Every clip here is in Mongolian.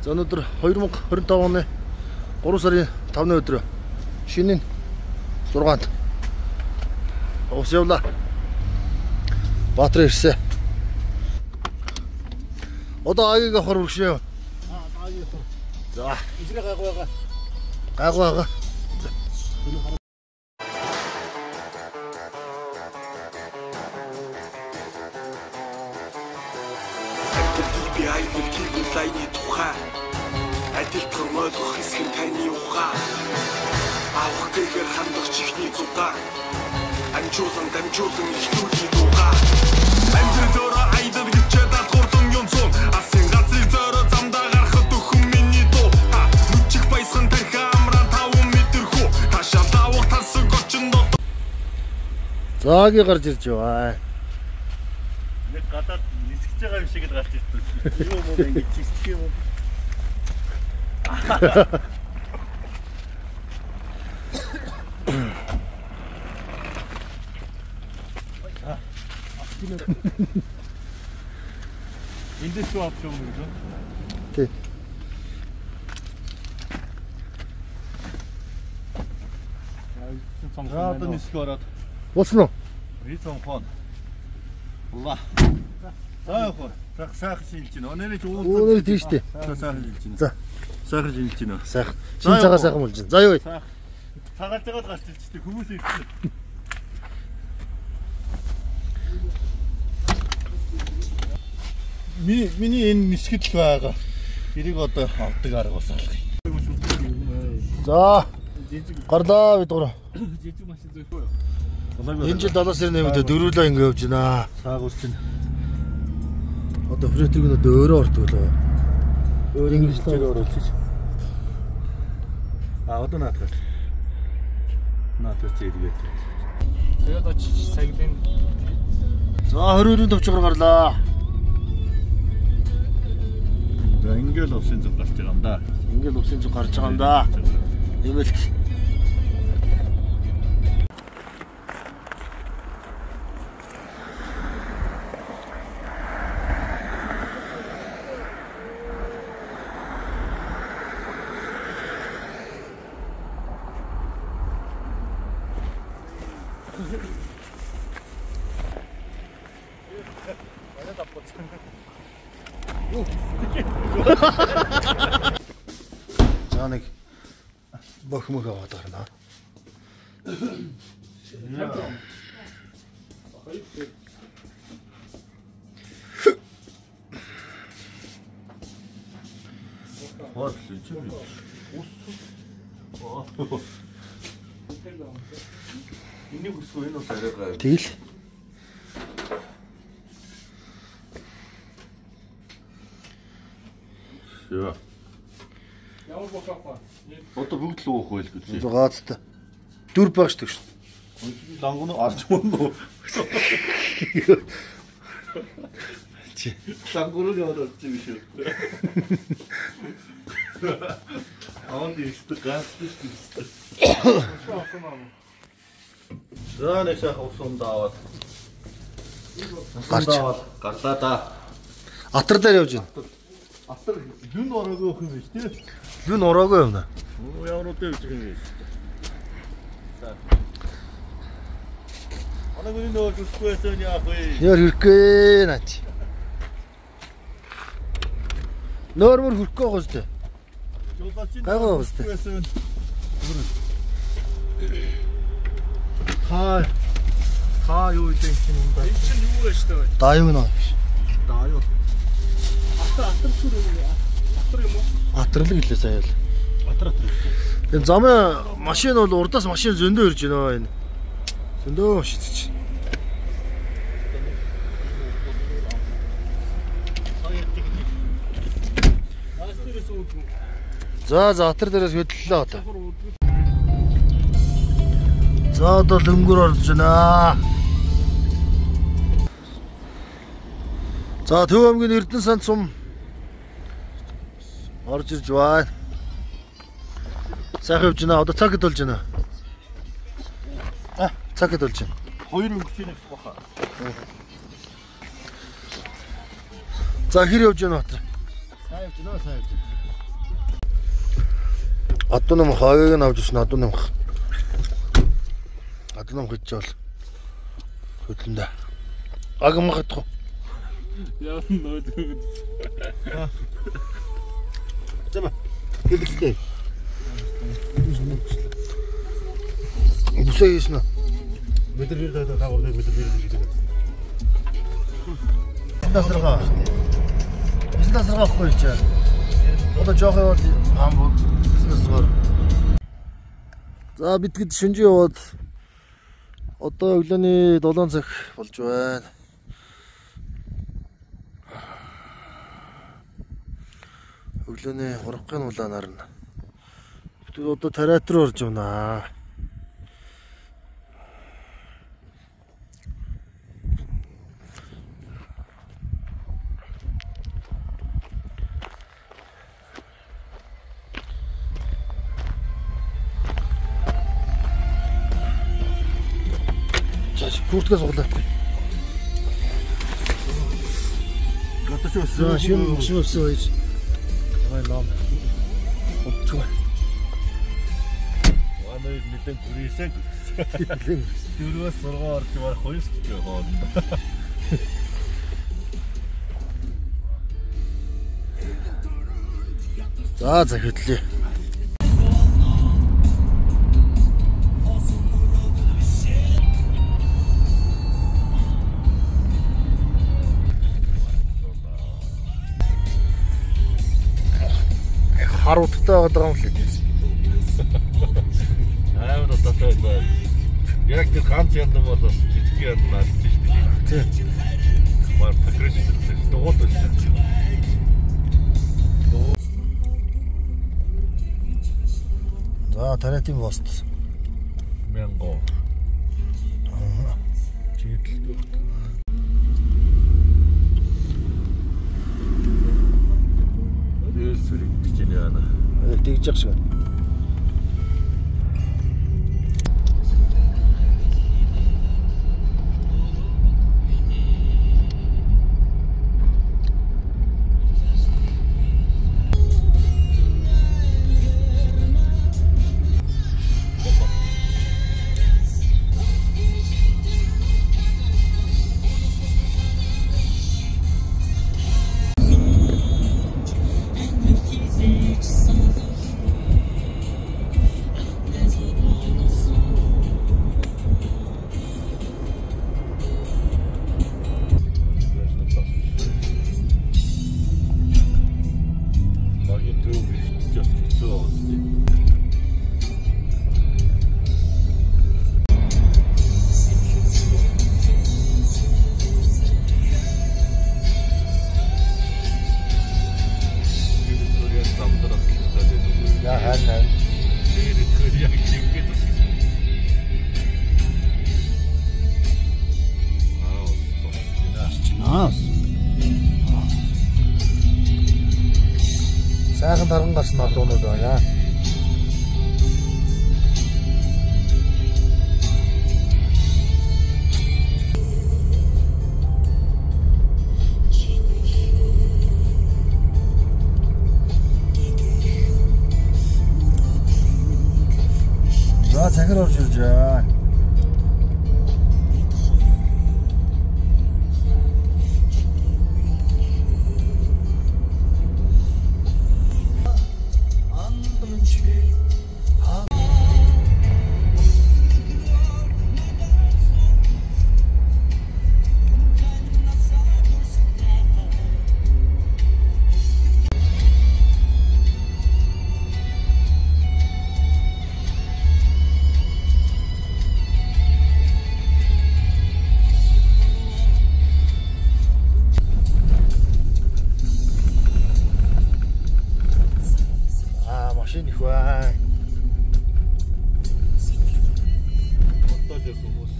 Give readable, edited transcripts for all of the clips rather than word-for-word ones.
За өнөөдөр 2025 оны 3 сарын 5-ны өдөр шинийн 6-нд ус явлаа. Баатар ирсэн. Одоо агийг авахар үргшээ. Аа, агийг авах. За. Эзрээ гайгүй байгаа. Гайгүй байгаа. Би аягүй гэрэл тухай адилтхан ойлгох хэсэг нь таны ухаан. Авах гэхээр хандах чихний зугаа. Амжуулан дамжуулан ихтүүлийн дугаа. Амьдрал өөрөө айдар гिचээ даалгуурлан юм сум. Асын газрын зөөрөө замдаа гарахад өхөн миний дуу. Нүчих баясган тархи амраа 5 метр хүү. Таашаал давах тансаг орчинд. Зааги гарч ирж байна. Нэг гадаад нисгэж байгаа юм шиг л гарч ирсэн. Юу юм бэ ингэж чисчих юм уу? Эндээс юу авч юм бэ гэж үү? Тий. За одоо нисэх ороод. Болсон уу? Би цонхон. Ла. За явах уу? За сайхан шилж байна. Өнөөдөр ч уул. Өнөөдөр тийш дээ. За сайхан шилж байна. За. Сайхан шилж байна. Сайхан. Шин цагаа сайхан болж байна. За юу. Цагаалж байгаа л гарч ирчихтэй хүмүүс ирсэн. Миний энэ нисгэл байгаа. Тэрийг одоо авдаг арга бас алах юм. За. Гарлаа бид гурав. Жижиг машин зөөхөө юу? Энэ жил 7 сарын 8-нд дөрвөлөө ингэ явж байна. Саагуул чинь. Одоо фретриг нь одоо өөрөө ордог лөө. Өөр ингэж л оруулчих. А одоо наадах. Наадах чи эргээд. Тэгээд очиж сагилын. За 22-ын төвчгөр гарлаа. За ингээл усын зүг гарч байгаа юм да. Ингээл усын зүг гарч байгаа юм да. Нэмэлт. За нэг бохмөх аваад гарна. Хол чи би. Ус. Энийг өсгөө энэ бас арай гай. Тэгэл. Яа. Ямар бох авах вэ? Одоо бүгд л уух байл гэж. Зугаацтай. Дүр багш төгш. Лангуу арч мөн үү? Чи лангуу руу яваад орчих юм шүү. Аанд ихтэй ганцтай шүү дээ. За нэг сайхан ус ундаа аваад. Гарч. Гарлаа да. Атар дээр явж байна. Атар юн ороогүй юм биш тий? Юн ороогүй юм да. Ямар удаа явж байгаа юм бэ? За. Манай гүний нөө зүсгүй байсан яах вэ? Нөр хүрхгүй наач. Нөр мөр хүрхгүй байгаа шүү дээ. Гайгүй байгаа шүү дээ. Та юу гэдэг чинь юм бэ? Энэ чинь юу вэ шүү дээ? Даюу нөө. Даюу. Атар сүр юм уу? Атар юм уу? Атарлаг гэлээ сая л. Атар. Энэ замын машин бол урдаас машин зөндөө ирж байна энэ. Зөндөө машин чи. За за атар дээрээс хөдлөлөө одоо. За одоо лөнгөр орж байна. За Төв аймгийн Эрдэнэ сан сум орж ирж байна. Сайхан явж байна. Одоо цаг хэд болж байна? Цаг хэд болж байна? 2 өнгөрсөн юм баха. За хэр явж байна Батар? Сайн явж байна, сайн явж байна. Адуу намх агийг нь авч ирсэн адуу намх. Адуу намх гэж бол хөдлөндөө. Аг мах идэх. Яа нөө. Зэм. Гэлээ. Бүсээ хийсэн үү? Метр 1 та 3 метр 1 гэдэг. Тасаргаа. Эсэн тасаргаа авахгүй чи. Одоо жоох явал Хамбург тасаргаар. За бид гэд шинжээ яваад одоо өглөөний 7 цаг болж байна. Өглөөний 3-ын улаанаар нь. Бид одоо тариат руу орж явнаа. Курткаа суглаа. Гадаач өссөн. За шинэ шинэ өссөн хоёр. Гай ном. Өчгөө. Манай нэлээд түрээсэн. 4-6 орж барах хоёр ч хоол. За за хөдлөе. Хар утгатай байгаа юм л дээ. Амар утгатай байна. Яг тэр ганц яндан бол бас жижиг яндан алж шүү дээ. Тий. Мар пакрэж дугуйд байна. За тариатын пост. Мянго. Чиглэл. Сүрэг гэж байна. Тэгж яах шиг. Сайхан тарган гарсан одоонууд байна. За цахир орж ирж байна. Машин их байна. Одоо л хүмүүс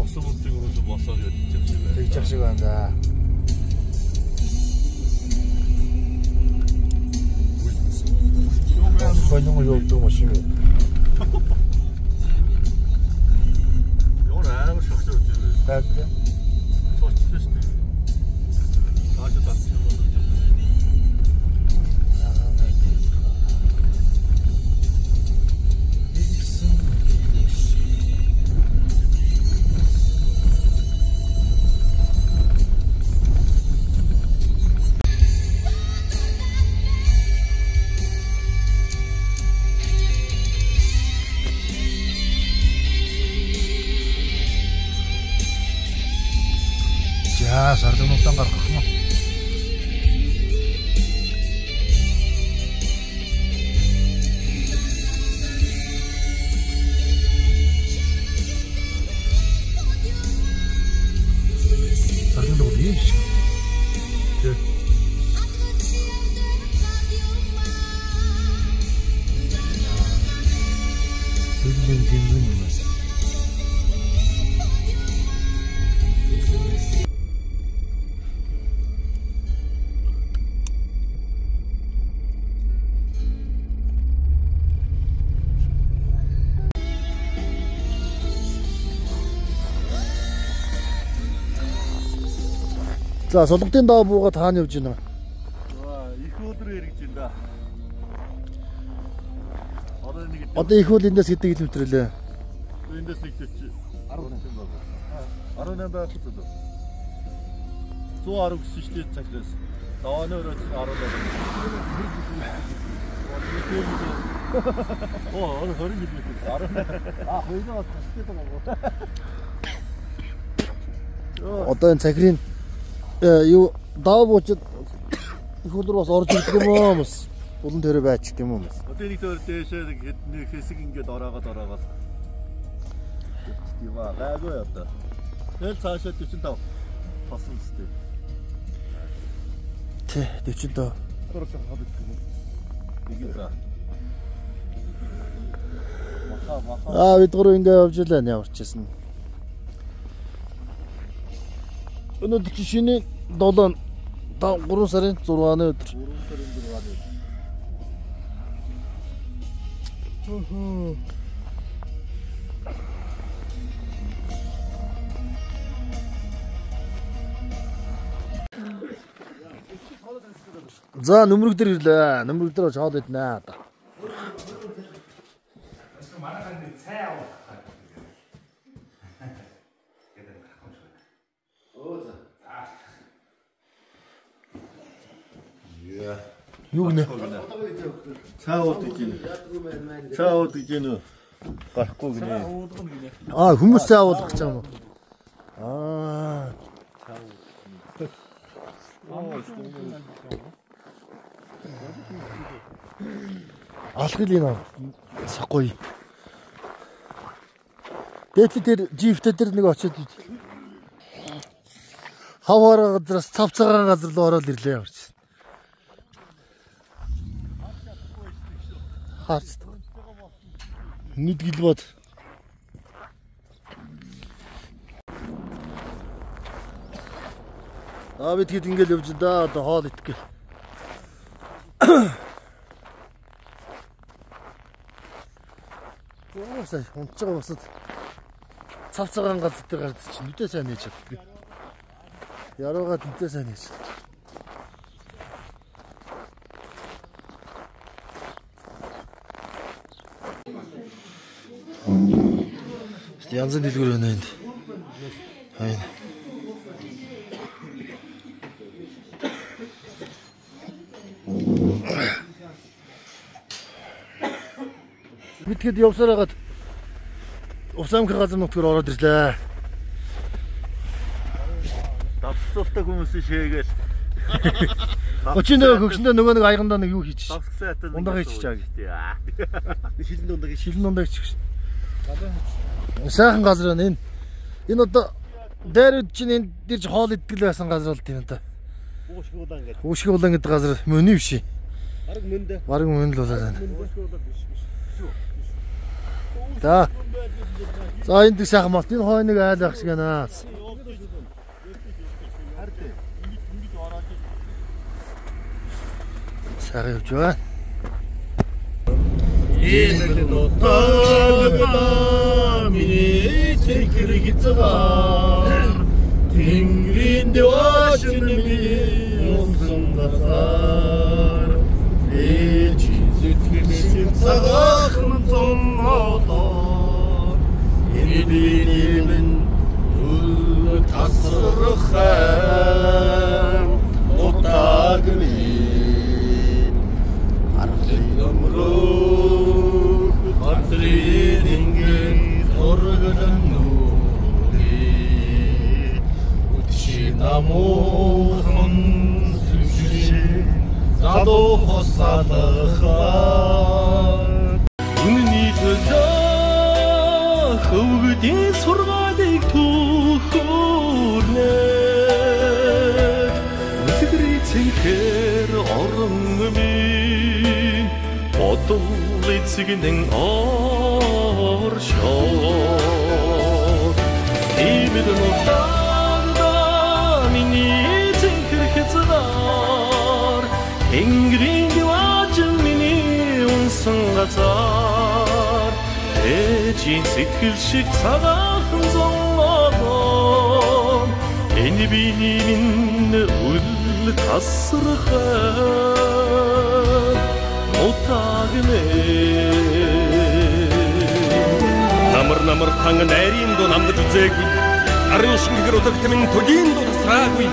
усан мөнцөг хүмүүс босоод явж байгаа шиг байна. Тэгж явах шиг байна да. Сонин явдаг машин юм. Ямар амар шогсоо үгүй. Таад. Цочлоо шүү дээ. Цаашаа татчих юм бол. За сарлгнуудаа гаргах юм. Сарлгнууд ийм шиг. Тэ. Хөлбөмбөг дэмгэн юм байна. За солонготын даа буугаад хаана явж байна? Их хөл рүү эргэж байна да. Одоо нэг Одоо их хөл эндээс хэдэн километр лээ? Эндээс нэг 40 18 баг. 18 байх үү? 110 гэсэн шүү дээ цаглаас. Давааны өрөөс 18. Оо, 20 км. 18. А, хоёроо тастай байгаа. Одоо энэ цахирын юу даа буучид их хөл рүү бас орж ирдэг юм уу бас? Булан төрөө байч гэм юм уу? Одоо нэг төр дээшээ нэг хэсэг ингээд ороогоод. Тийм аа, гайгүй одоо. Тэгэл цаашаа 45 болсон үстэй. Тэ 45. Дөрөв хад идэх юм. Тэгээд за. Маха маха. Аа бид гурав ингээд явж илаа ямар ч байсан. Өнөөдөр чи шинэ 7 3 сарын 6-ны өдөр. 3 сарын 6-ны өдөр. За нөмрөг дээр ирлээ. Нөмрөг дээр очоод иднэ одоо. Юу гэнэ? Цай ууд гэж юм. Цай ууд гэж юм. Гарахгүй гинэ. Аа хүмүүс цай уулгах гэж юм уу? Аа. Алхал энэ сахгүй. Дээдли тэр жифтэй тэр нэг очиод хаваар газраас цав цагаан газар руу ороод ирлээ явж. Харц. Нүд гэлбод. Аа бид хэд ингээл явж да одоо хоол идэх гээ. Уусаа унтж байгаа босод цав цагаан газар дээр гарч чи нүдээ сайн нээж чаддгүй. Яруугаад нүдээ сайн нээж чаддгүй. Янзын дэлгүүр байна энд. Хайн. Бид хэд явсаар хагаад Ус аймгийн газар нутгаар ороод ирлээ. Давсуултай хүмүүсийн шээгээл. 31 хөгшөндөө нөгөө нэг аягандаа нэг юу хийчих. Давсгсан хатан. Ундаа хийчих чаа. Шилэн дундаа шилэн дундаа хийчих. Сайхан газар байна энэ. Энэ одоо дээр үд чинь энд дэрж хоол иддэг л байсан газар бол тийм да. Үүшиг улаан гэдэг. Үүшиг улаан гэдэг газар мөн биш. Бараг мөн дээ. Бараг мөн л болоод байна. Үүшиг улаан биш биш. За. За энд сайхан малт. Энэ хой нэг айл байх шиг байна. Сайхан явж байна. Энэ нутагта миний цэнхэр хязгаар Тэнгэрийн дэвшин миний өмсөн газар Ээж зүтгэл цагаахан зомнолоо Энэ минь үл тасрах нутаг минь Ардын өмрөх газрын ингэн зурглан нүрээ Үдши намуу Залуу салхаа. Үнэний төлөө хөвгүүдийн сургаалыг түүхүүрнэ. Үлгэрийн цэнхэр орон минь бодол эцэгнэн оршоо. Иймд нутагда миний цэнхэр хязгаар, Тэнгэрийн диваажин миний унсан газар. Ээжийн сэтгэл шиг цагаахан зонголон, энэ биений минь үл тасрахай нутаг минь. Намар намар тан найрын дуу намдаж үзээгүй, Арын шингэр утагт минь төгийн дуу тасраагүй.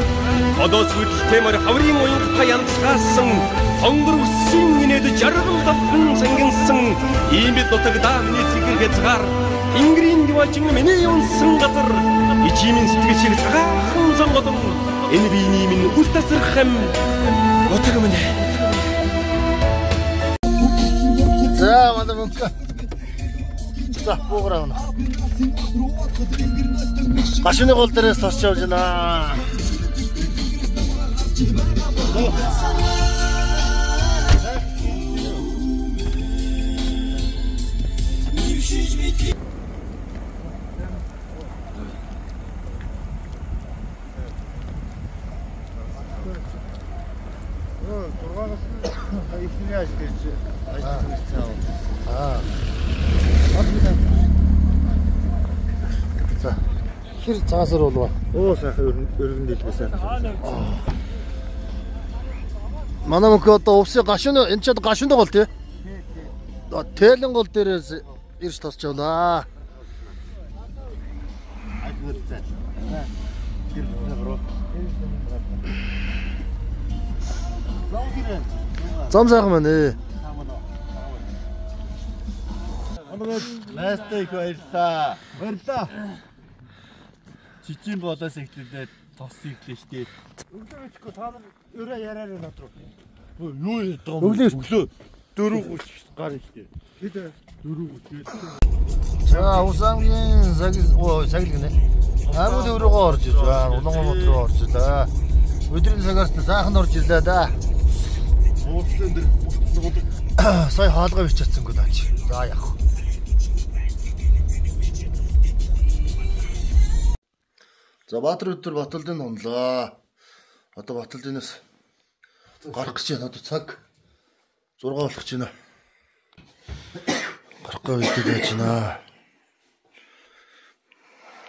Одоос үүдэлтэй морь хаврын уянгартай янзгаасан, хонгор үсийн инээд жаргал давтан цангинсан. Ийм бид нутагдаа миний цэнхэр хязгаар, Тэнгэрийн диваажин миний унсан газар. Ичимийн сэтгэл шиг цагаахан зонголон, энэ биений минь үл тасрах юм нутаг минь. За манай мөнгө. За буугаар авна. Гашууны гол дээрээс тосч явж байна. Эхний ажил ирж ажил ирсэн. Аа. За. Хэр цагаасар болов? Оо сайхан өргөн дэлбэ сайхан. Манай мөнхөө одоо увсын гашууны энэ ч одоо гашууны гол тий. Тээлэн гол дээрээс ирж тосч явлаа. Зам сайхан байна ээ. Найстай их баярлалаа. Баярлалаа. Чичийн болоос эхлүүлээд тос эхлэв штэ. Өглөө идэхгүй та нар өрөө яриараа над руу. Юу яадаг юм? Өглөө 4:30 гар штэ. Бид 4:30. За Усангийн сагил сагил гинэ. Аймаг өрөөгөө орж иж байна. Улаанбаатар руу орж ирлээ. Өдрийн цагаас сайхан орж ирлээ да. Ууцсан дээр ууцсан. Сая хаалгаа бич чадсангүй даач. За явах. За Баатар өдөр Баталдын унлаа. Одоо Баталдынаас гарах гэж байна. Одоо цаг 6 болох гэж байна. Гарах гэж бэлдээд байж байна.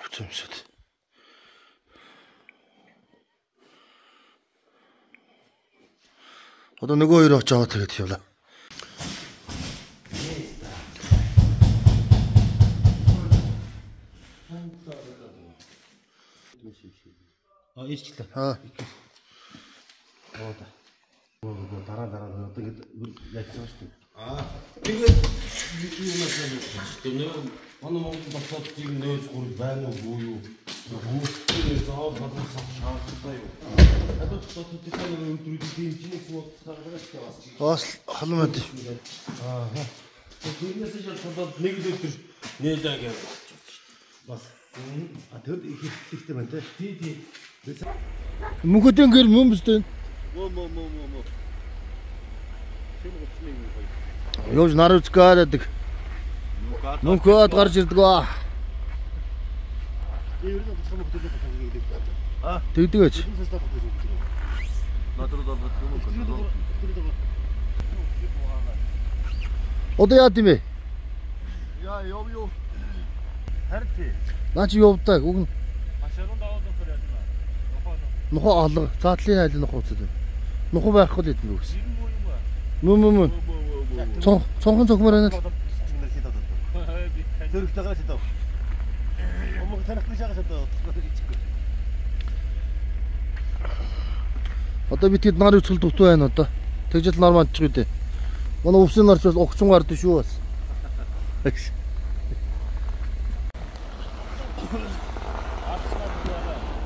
Хүчэмсэд. Одоо нөгөө хоёр очиж аваад тэгээд явлаа. А ирчлээ. Аа. Дараа дараа одоо ингэ яасан шүү дээ. Аа. Тэгээд юу юм бэ? Нөө манай Монгол дотоодыг нөөц гур байна уу юу? Хүүхдийн заавал боловсрох шаардлагатай юу? Одоо дотоодын өдрүүдийн хэмжээний суудлахаар байгаа шүү дээ бас. Бас холон мэд. Аа. Тэрнээс шалтгаалаад нэг л өдөр нээлээ гэж болчихсон шүү дээ. Бас. А тэр их хэрэгтэй байна те. Тий, тий. Мөнхөдөн гэр мөн биз дээ. Мө мө мө мө мө. Явж нар үзэх гэдэг. Мөнхөд гарч ирдэг ба. Тэгдэг гэж. Одоо яа гэм бэ? Яа яв юу. Харин тий. Наа чи явдаг үг нь. Нухаа алга заадлын айл нухаа үзээд. Нухаа байхгүй л идэнэ үгс. Мөн мөн мөн. Цонхон цохмоор байна л. Зөрөгтэйгээ шатав. Өмнө танихгүй шагаа шатав. Одоо бид хэд нар үзэл дутуу байна одоо. Тэгжэл нар мандчих үү дээ. Манай өвсөн нарч бас огцон гард шүү бас.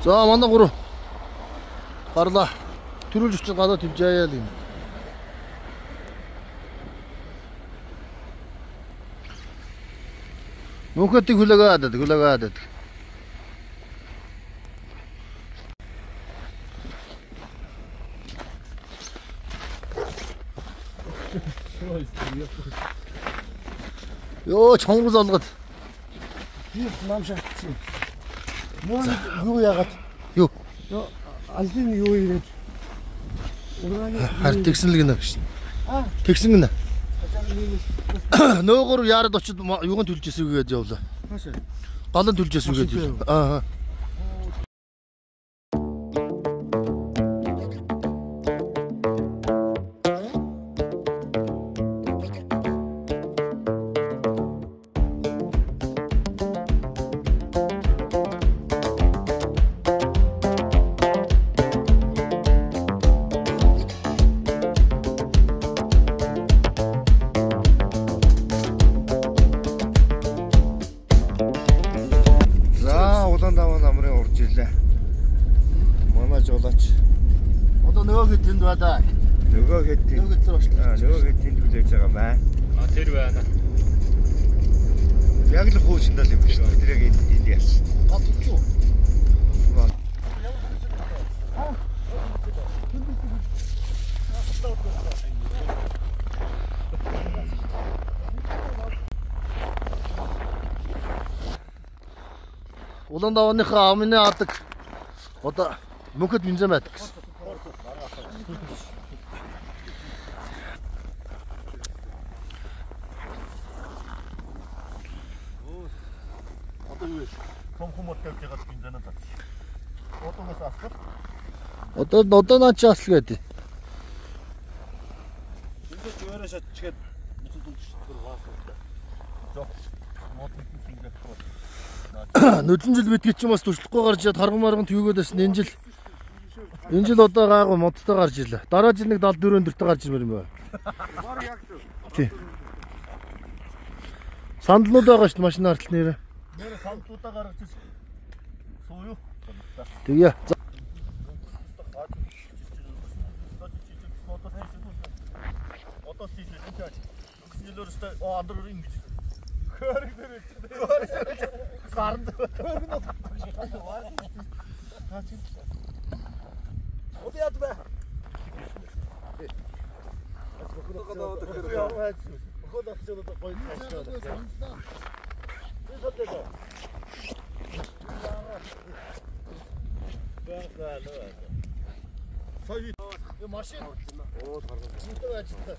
За манай гурав гарлаа. Төрүүлж очиж гадаа твжээе л юм. Мөнхөдийг хүлээгээд хүлээгээд. Йоо, чонгоз олгод. Би нам шатсан. Мөн юу яагаад? Юу? Алин юу ирээд? Харин тэгсэн л гинэ гэж. Тэгсэн гинэ. Нөөгөр яарад очиж юуг нь төлж исэн гээд явлаа. Гол нь төлж исэн гээд явлаа. Аа. Одоо нөгөө хэд тэнд байна. Нөгөө хэд нөгөө хэд очлоо. Нөгөө хэд тэнд хүлээж байгаа маа. А тэр байна. Яг л хуучиндаа л юм биш. Бид яг энд яасан. Гол үү? Улаан давааныхаа амны адаг одоо мөнхөд бензин байдаг гэсэн. Одоо юу вэ? Том хүмүүс тавьж байгаа бензинаа зат. Одоогоос асах. Одоо наа чи асал гэдэг. Энд ч өөрөө шатчихад буцад үлдчихдэг ваастай. Жоо. Мод нэг шингээд. Нүдэн жил бидгийг ч юм бас туршлахгүй гарч ирээд харган марган тгийгээд байсан. Энэ жил одоо гайгүй модтой гарч ирлээ. Дараа жил нэг 74 өндөртэй гарч ирмээр юм байна. Тий. Сандлууд байгаа шүү дээ машин артал нэрээ. Нэр сандлуудаа гаргаж ир. Суу юу? Тэгье. Одоо тийш энэ чаач. Өнгөрсөн жилээр өстой андар ингэж. Хөрөг дээр гаранд. Одоо яад бэ? Машин. Оо ажилтаа.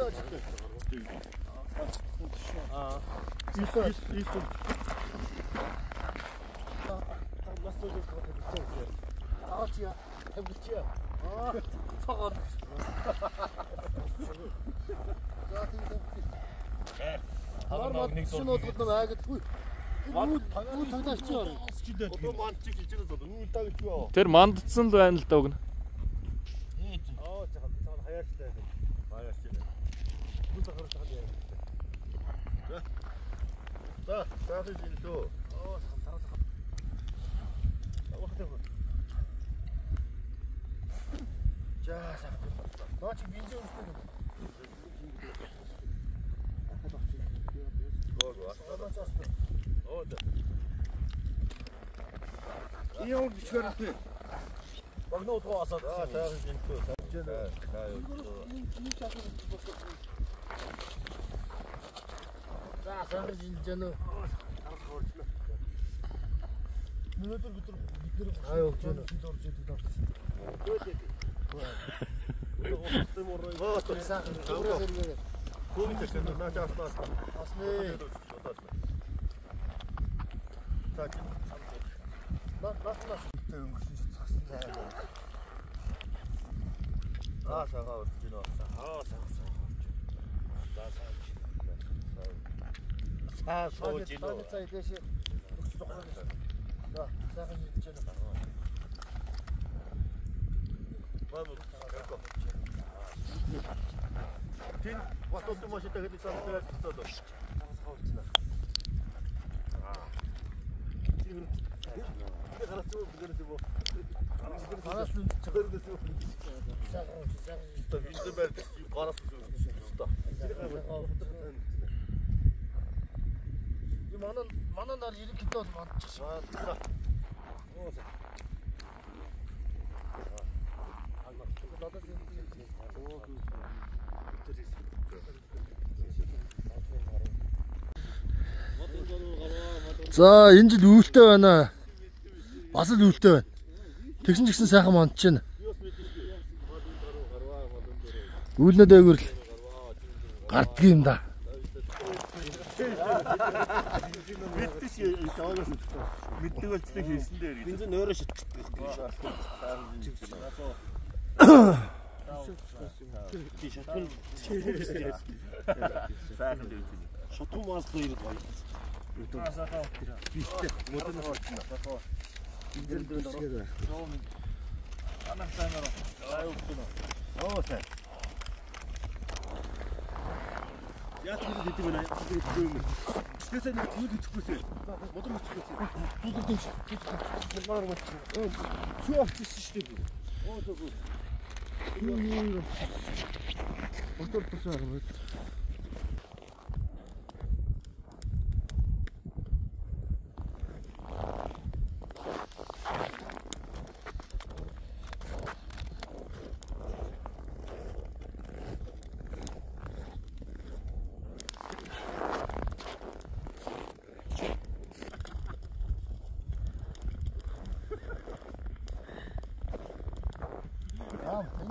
Ажилтаа. Аа. Ис. Аач я, тавилчаа. Аа, цогоор. За тийм. Хаар мод шинэ удаад нэг айгадгүй. Юу тагнаач чи. Одоо манд чиг хийж байгаа зөө. Юу тагч юу. Тэр мандцсан л байна л да уг нь. Аа, цаана хаяарчлаа. Хаяарчлаа. Юу тахаар тахаар яа. За, цааш жилдөө. Аа, тараа. За, сайхан. Наа чи бензин өмсдөг юм. Оо. Яа, бичгээр үү. Багнаа удаа асаад. За, сайхан жилдөө. За, юу. За, сайхан жилж яана. Өнөөдөр бид нар хаа явж байна. Бид орж идэв авчихсан. Манай нар ерөнхийдөө бол мандчихсан. Оо за. За энэ жил үүлтэй байна. Бас л үүлтэй байна. Тэгсэн ч гэсэн сайхан мандж байна. Үүлнээ дээгүүр л гарддаг юм да. Мэддэг болчихсон хийсэн дээр. Бензин өөрөө шатчихдаг. Би шатхан сайхан дүүж. Шатхан маслаа ирээд гоё. Биттэй. Модон болсон. Бензин дээр байх. Анаа сайнаар. Оо сайн. Яг тэр хэдэг байна. Тэр хэдэг юм. Тэсээ нэг зүйл хийчихгүйсээ. Модон хийчихгүйсээ. Зүгэр дэмж. Маар мат. Цүү авчихсан шүү дээ. Оо зөв. Юу. Мотор тусаа юм.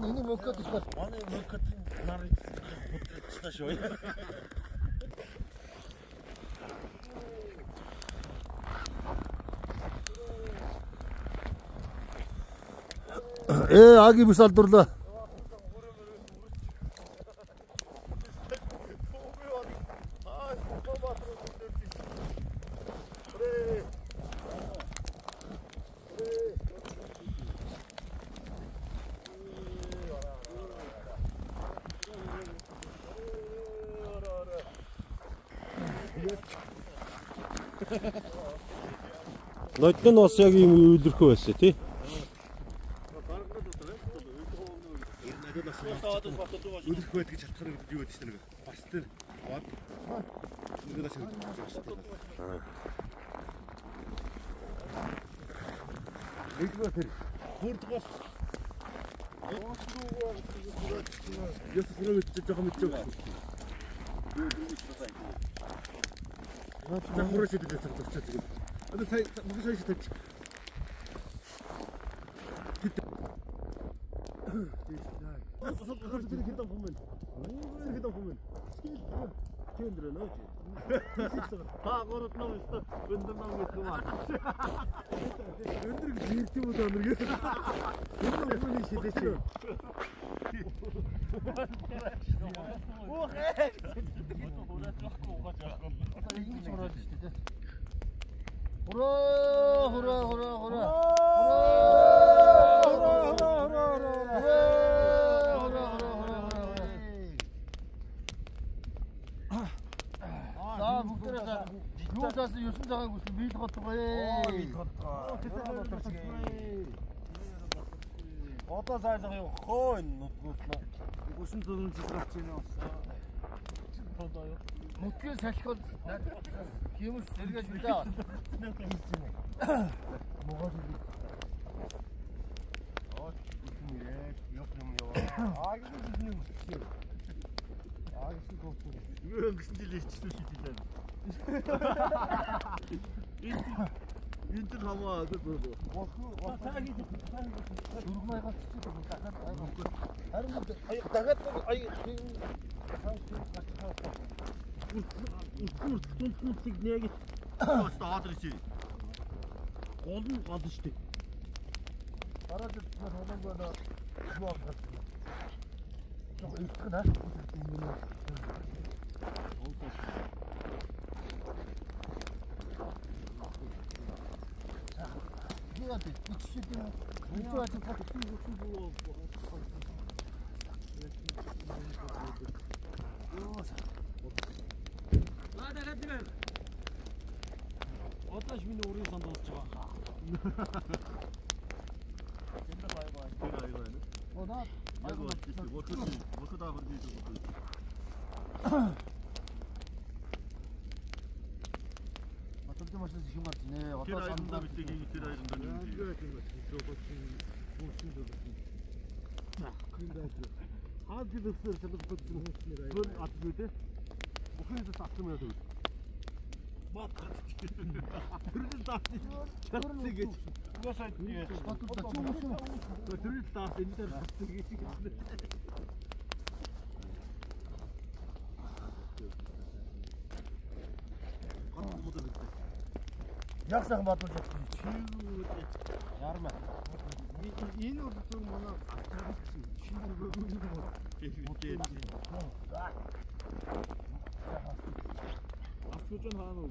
Энэ мөнгөд их бол манай мөнгөд нар худалдаа шүү. Аги бүс алдурлаа. Нодны бас яг юм үйлрэхүү байсан тий. Үлрэх байд гэж шалтгаан гэдэг юу гэдэг чинь нэг бас тэр бод нэг бас хэлж шүү дээ. Нэгдүгээр тэр хурдгоос яс хураг гэж жоохон мэдчихв. За хураг шидэд цаах тусчаа тэгээд. Одоо сая мөнгө сая шидэж. Та гурав ном өстө өндөр ном гэх юм аа. Өндөр гэж ирдэг юм уу өндөр гэж. Энэ хүний шилээч. Үхээ. Хурааж явахгүй угааж явахгүй. Ингэж хурааж шүү дээ. Хураа хураа хураа хураа. Хураа хураа хураа хураа. Хураа хураа хураа. За бүгдээрээ юу заасан 9 цагаан гүсэн биел годгоо. Биел годгоо. Одоо зайлга юу хөө энэ нүдгүүс нөө. Гүсэн зүрэн зурж байна бас. Одоо юу? Нүдгийн салхи бол хиймэл сэргээж билээ. Монгол хэл. Оо нэрээ явах юм яваа. Аа гэж нэг үсчихээ. Аа гэсэн гоохгүй. Юу өнгөрсөн жил ичсэн шийдэл байна. Энэ төр хамаа Дөрвөн маягаар чичээд дахиад аягаа. Харин дахиад аяа Үртүртүнтүнтийг нэг аадар чи. Гол нь гол шүү дээ. Дараа жил хоног байна. Юу авах вэ? Жог ирэх нэ. Яа би чичээд юм. Юу ажил Аа дахиад нэг. Одоо ч миний урын санд болж байгаа. Тэр аягаа байна. Оо Яг болж шүү. Бурхад авах гэж байна. Тэр аяндаа биднийг тэр аяндаа нэг хаад гэлсээр шалгуулсан хөл атгүй те. Бүхэн зүс атсан юм уу? Бат. Тэр л даас. Чадсан гэж. Угаасаа тэр л даас энэ дээр татсан гэж. Яг сайхан бодвол чадсан. Ярмаа. Энэ бол зөв манай шинэ юм уу? Асууж хаана уу?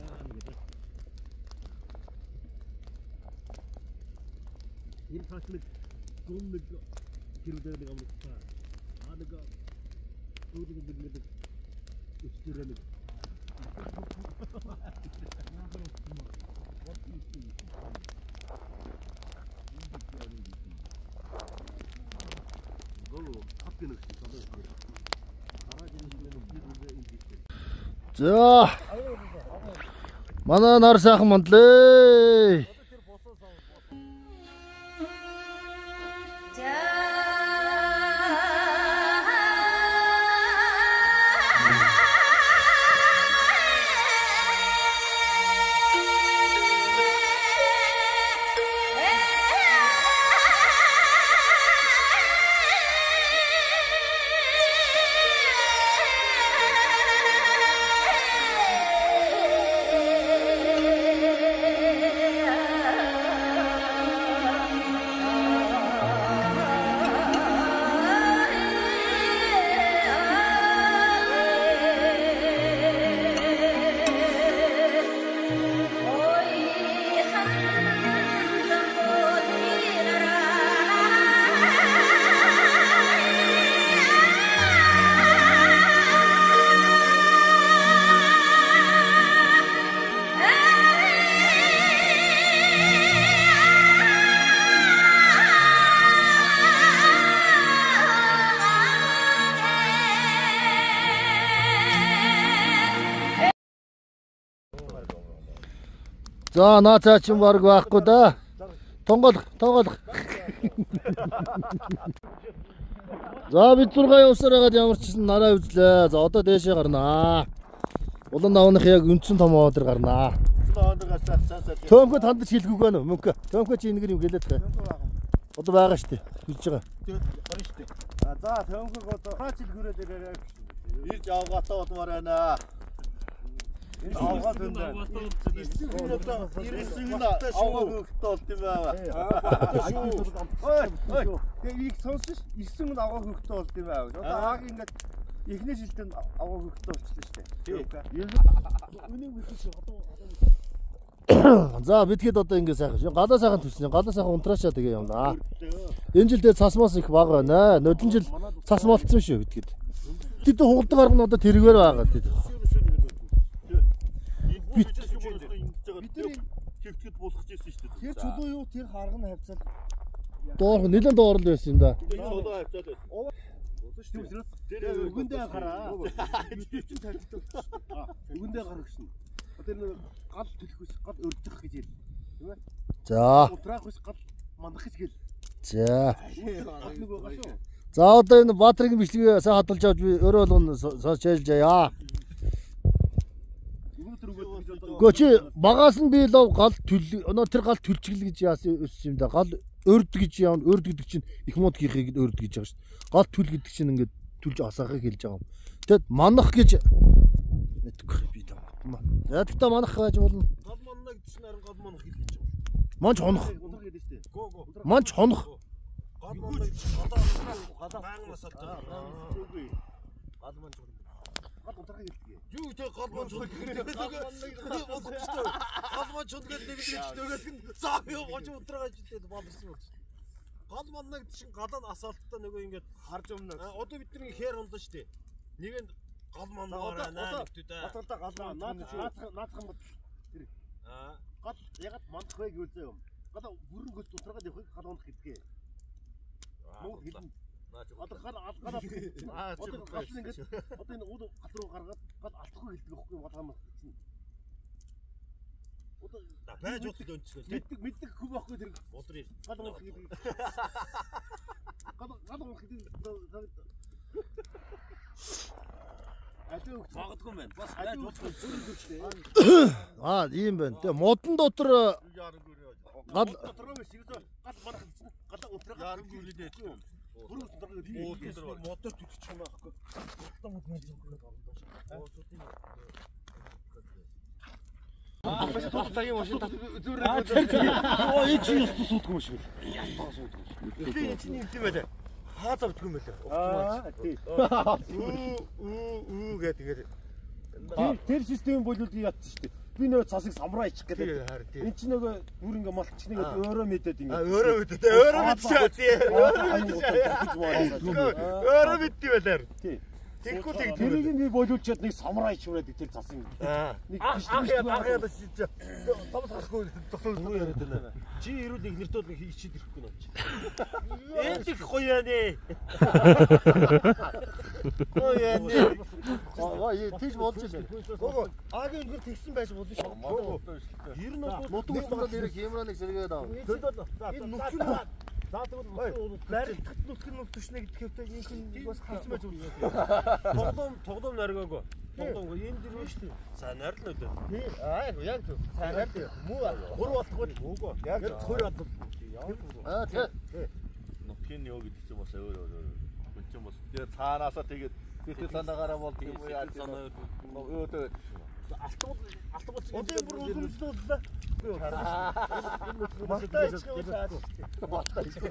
Яа нэг. Энэ цааш нэг 101 хэрвээ нэг амлаа. Аа нэг өөр нэг нэг өчтөрөө нэг. За. Манай нар сайхан мандлээ. За наа цаа чинь баг байхгүй да. Тонголох, тоголох. За бид 6 явсаар хагаад ямар ч гэсэн нараа үзлээ. За одоо дээшээ гарнаа. Улан давных яг үндсэн том овоо дээр гарнаа. Төмхө танд ч хэлэхгүй байна уу? Мөнхө. Төмхө чи энэгээр юм гэлээд байгаа. Одоо байгаа шүү дээ. Хэлж байгаа. Гарна шүү дээ. За төмхөг одоо хаач ил хүрээд ирээрэй. Ирж авгаатаа болмоор байна. Авгаад байна. Ирсэн авгаа хөвгтөө болд юм аа. Ой. Тэгээ их сонсон ш. Ирсэн хүн авгаа хөвгтөө болд юм аа. Одоо хааг ингээд эхний жилдээ авгаа хөвгтөө болчихлоо шүү дээ. Үнийг мэдсэн одоо. За бид хэд одоо ингэ сайхан. Галаа сайхан төсөн. Галаа сайхан унтраачаа тэгээ явнаа. Энэ жилдээ цас мас их бага байна. Нодон жил цас молцсон шүү бид хэд. Тэд хугалдаг арга нь одоо тэргээр байгаа тэд. Бид хөвтгөд буулгах гэсэн шүү дээ. Тэр чулуу юу тэр харга нь хавцал. Доор нэлээд доор л байсан юм да. Чулуу хавцал байсан. Тэр өгөндөө гараа. Чин тавьдаг. Өгөндөө гар гэсэн. Одоо энэ гал төлөх ус гал өрдөх гэж ял. Тийм ээ? За. Утраах ус гал манах гэж гэл. За. Нэг байгаа шүү. За одоо энэ Баатрын бичлэгийг сайн хадгалж авч би өөрөө болгоно сошиалж яа. Гэхдээ чи багаас нь би лав гал төл өнөө тэр гал төлчгөл гэж яасан өссөн юм да. Гал өрд гэж яа өрд гэдэг чинь их муудгийнхыг өрд гэж байгаа шүү дээ. Гал төл гэдэг чинь ингээд түлж асаахыг хэлж байгаа юм. Тэгэд манах гэж мэдгүй би таа. За тэгтээ манах байж болно. Гал манна гэдэг чинь харин гал манах хэлж байгаа. Манч хонох. Манч хонох. Гал манна гэдэг чинь гадаа баян масалж байгаа. Гал манч гал унтрахыг хэлдэг. Юу те гал манч гэдэг. Гал манч гэдэг нэг нэг нөгөөх нь заа юу гож унтраа гэж хэлээд баларсан болж. Гал манна гэдэг чинь галаа нь асаалттай нөгөө ингээд харж өмнө. Одоо бид нар хээр унлаа шүү дээ. Нэг нь гал манна байна гэдэг дээ. Одоо гал наацхан бод тэр. Аа гал ягаад мандах вэ гэвэл зөө юм. Гал бүрэн гөлт унтраагаад явахыг гал унах гэдгээ. Монгол хэлнэ. Одоо гал гал одоо гал ингээд одоо энэ уд гал руу гаргаад гал алтахгүй хэлдэг байхгүй юу гал хамаа гэсэн. Байж бодлоо өнцгөө. Мэддэг мэддэг хүн байхгүй тэр Бодрын гал унах гэдэг. Гал унах гэдэг. Алин өгч магадгүй юм байна. Бас байж бодлоо зүрх зүрхтэй. Аа ийм байна. Тэгээ модон дотор гал дотор биш ерөөсөө гал манах гэсэн гал унтраа юм. Бүрэн унтраа модоор түтчих юм аахгүй. Модон мод мэж юм. Цагийн машин зүрх. Оо энэ чи ёстой суудгүй юм шиг л. Ястаа суудгүй. Тэгээ чинь юм тийм байлаа. Хаа зовдгүй юм байлаа. Аа тий. Үү үү үү гэдэг ингээд. Тэр систем болвол ятсан шүү дээ. Би нөгөө цасыг самраа ичих гэдэг. Энд чинь нөгөө бүр ингээ молчих нэг өөрөө мэдээд ингээ. А өөрөө мэдээд. Өөрөө мэдчихээ. Тий. Өөрөө мэдчихээ. Өөрөө мэддэг байлаа. Тий. Тэгэхгүй тэгдэг. Тэрийг нь би болиулчиад нэг самраа ичврээд тэр цасын. Нэг анх яа чи томс гарахгүй зогсоо яриад байна. Чи ирүүл нэг нэртөө нэг ичид ирэхгүй нөө чи. Энд их гоё яа нэ. Гоё яа нэ. Аа тийж болж байна. Гоо агийн өнгөр тэгсэн байж болно шүү. Ер нь бол Нутаг усанд нэр хэмраа нэг сэргээд ав. Энэ нүцгэн за тэгвэл барилдахад нүцгэн нүцгшнэ гэдэг хэвтэй энэ хүн бас харсан байж болно. Тоглоом наргаагүй. Тоглоомгүй энэ дэр шүү дээ. Сайн нарл нөлөө. Тий. Аа яг зөв. Сайн нарл. Муу гурав болтгоо муугүй. Яг хоёр болтгоо. Аа тий. Нутгийн ёо гэдэг чинь бас өөр өөр. Хүн чинь бас тэгээ цаанаасаа тэгээд сэтгэл санаагаараа бол тийм үү яа тийм өөдөө алтгуул одоо бүр уламжлууллаа. Малтаа ичих юм аа. Малтаа ичих.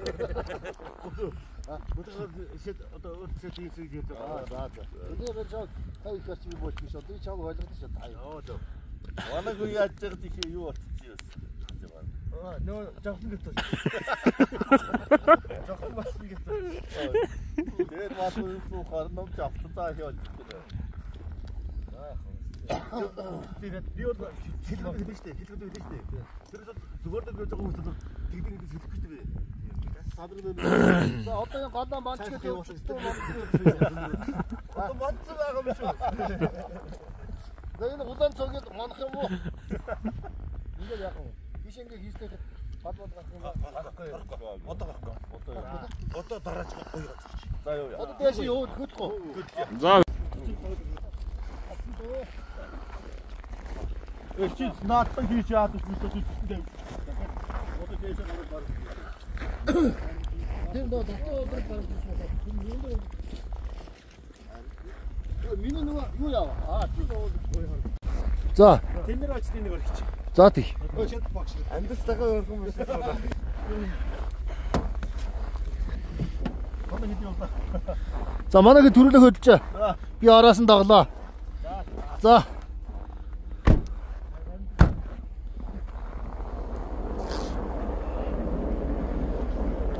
Бүтээгэр шид одоо өөрсдөө тийсэг хийж байгаа. За за. Тэгээ би чам та их арч би болж биш. Одоо чам ойлгож шээ та. Йоо зөө. Манай хүү яаж яагаад их юу болчихсон юм бэ? Аа нөө жоохон гэтэл. Жоохон болсон гэтэл. Тэгээд мал юу гарна ч автцаа хийж болчихсон. Тэгээд би бол хэлдэг хэлсэн шүү дээ. Хэлдэг хэлсэн шүү дээ. Тэрээс зүгээр л гэж байгаа хүмүүс бол тэгдэг гэж хэлэхгүй шүү дээ. Садраг нэ. За одоо энэ голоо манчгээд явуулсан. Одоо манцсан байгаа юм шүү. За энэ улаан цогийг манах юм уу? Ингээд яах юм? Биш ингээ хийснээр гол бол гарах юм уу? Гарахгүй. Одоо гарахгүй. Одоо дарааж гоё газар чи. За юу яа. Одоо дээш юу хөдлөх үү? За. Чи наадхан хийж яадаг юм бэ? Одоо дээшээ гараад гарах. Тэр нөө дотоо өдөр гарч ирсэн байна. Миний нөгөө юу яав? Аа тийм. За. Тэн дээр очиж нэг орчих. За тий. Амьд цагаан өрхөн юм шиг байна. Манай хэд явлаа. За манай хэд төрөлөө хөдлөж. Би араас нь даглаа. За.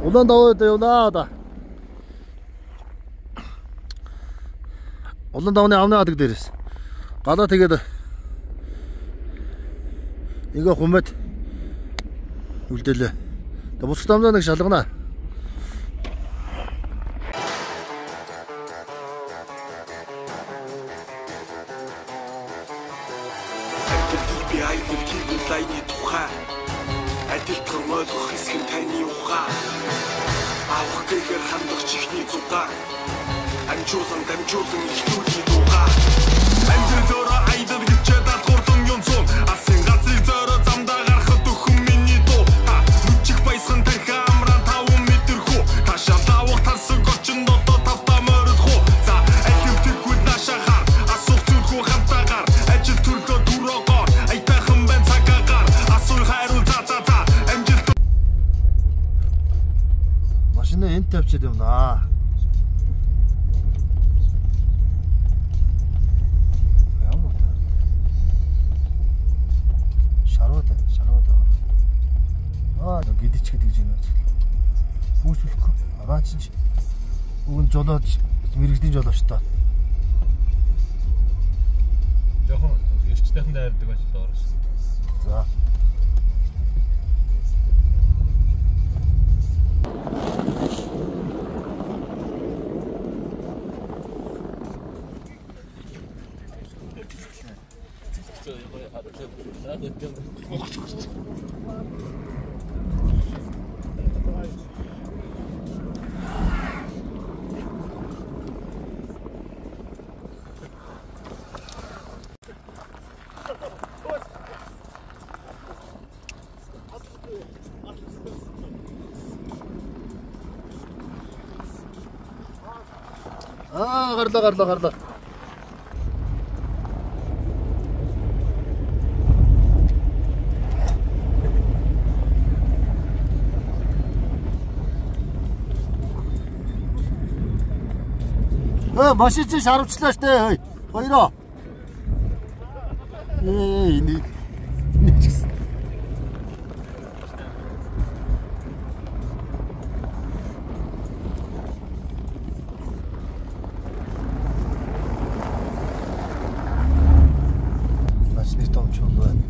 Улаан даваа явлаа да. Улаан давны авны адаг дээрээс галаа тэгээд ингээ хумээд үлдээлээ. Тэгээ бусад амнаа нэг шалгана. Би аягүй лайны тухай адилтхан ойлгох хэсэг нь таны ухаан. Авах гэхээр хандах чихний зугаа. Амжуулан дамжуулан ихтүүлийн дуугаа. Амьдрал өөрөө аялал гэчээ даалгаварлан юм зун. Асын газрыг зөөрөө замдаа гарахад өхөн миний дуу. Нүчих баясган тархи амраан 5 мэдэрхүү. Таашаал давах тансаг очинд одоо тавтаа морилхүү. За алив тэгвэл наашаа хар. Асуух зүйлгүй хамтаагаар. Ажил төрлөө дүрөөгоор. Аятайхан байна цагаагаар. Асуух хариул за за за. Амжилт. Машина энд тавьчихад явнаа. Ямар үү? Шарууд, шарууд. Аа, гидич гэдэг юм байна. Хүүсүүлэхгүй. Араа чинь уг нь жолооч мэрэгдийн жолооч та. Жохон эрчтэйхэн дайрдаг байж л орсон. За. Аа гарлаа. Өө машин чи шаравчлаа штэ. Хөөе. Хоёроо. Ээ энэ ч гэсэн. Машины том чулуу байна.